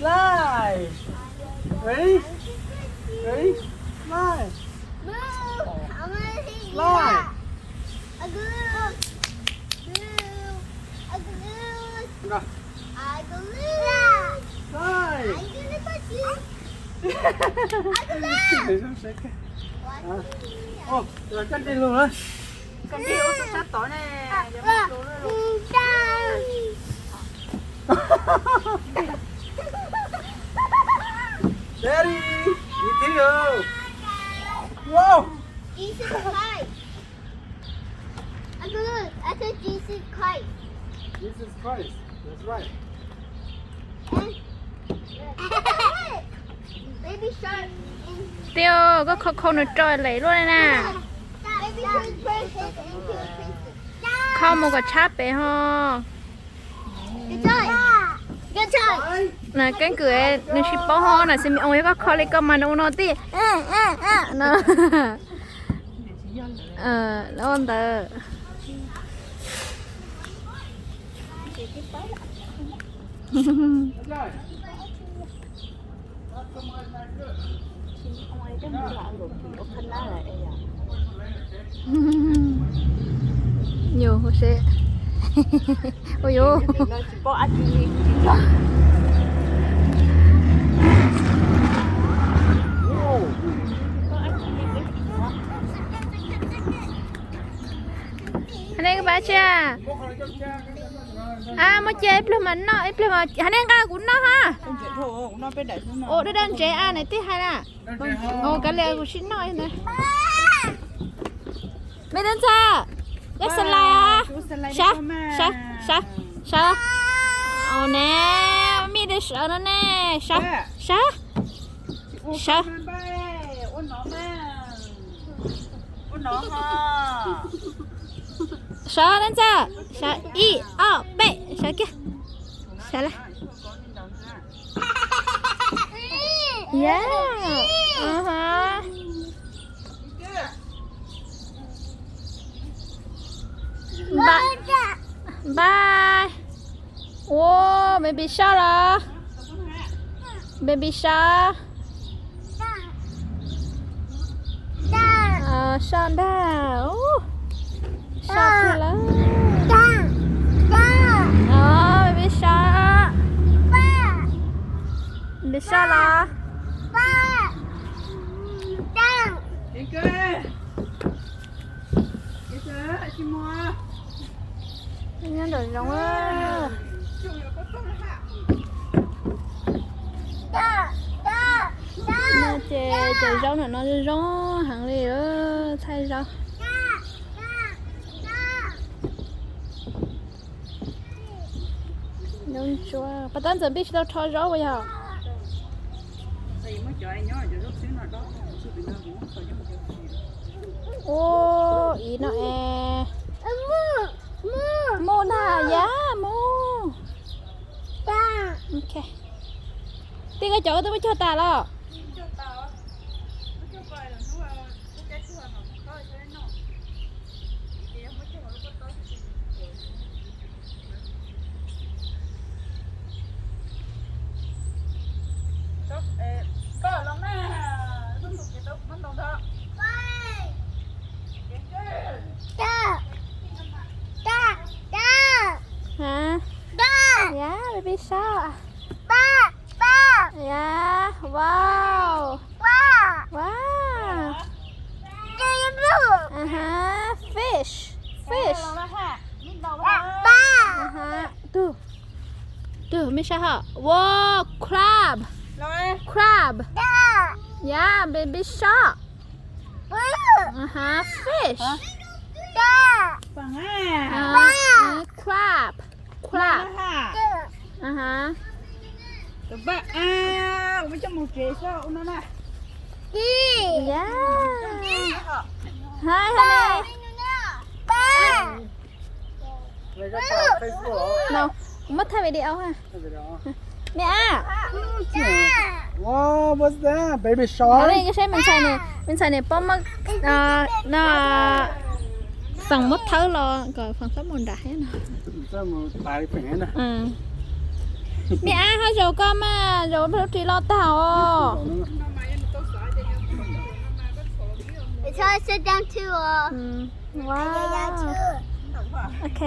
Slide. Ready? Ready? Slide. Slide. Slide. Ua, koj nrig lus na. Koj nrig ua tus sab tod ne, yog mus lus lawm. Daddy, you too. Wow. Jesus Christ. I could, I could Jesus Christ. Jesus Christ. That's right. Baby shark. Tij, koj khau khau nws rau lem luaj li na. Baby shark. Khau mus kom tshab pem ho. Good job. Good job. Na keeb kwm nws tsis paub ho na, xi mi oo yog koj khau li koj mas nws ua no tij. No. Ua ntawd. Nyuj ua se. Ua yuv. Hab nej pab tsi? A, muab cia ib pliag mas noj, ib pliag mas hab nej nqa kuv noj ha. Ua dab dab ntsev a, nais tij hais na. Ua kav liam kuv sim noj ntag. Me Tub Ntxawg, yog xas lais a? Sawv, sawv, sawv. Au ne, maj mam de sawv no ne. Sawv, sawv, sawv. Sawv, Tub Ntxawg, sawv, ib, ob, peb, sawv kiag. Sawv lawm. Yeah. Bye. Bye. Ua, baby shark los? Baby shark. Shark ntag. Shark tiag lawm. Baby shark. Baby shark los? Nyob nraum zoov. No ces cov zaub ntawm no zoo zoo heev li, thaij zaub. Pab Tab Ntxawm npij tsis tau rho zaub ua yog. Ua, ib no es mus ntag, yam mus. Tij, koj cov koj twb muab cog tas los? Hả? Dạ, baby shark. Dạ, wow. Wow. Aha, fish. Fish. Aha. Twg? Twg, baby shark hos? Wow, crab. Crab. Yeah, baby shark. Aha, fish. Crab. Crab. Aha. Yeah. Hi, honey. No, kuv muab thaij video ha. Mej a. Wow, what's that? Baby shark? Hab nej saib me ntxhais ne, me ntxhais ne paub muab, no, feem muab thawb los kom feem txhob mus nram hab no. Me ab, ho zaum koj mas, zaum lub ris loj tag os. Ok.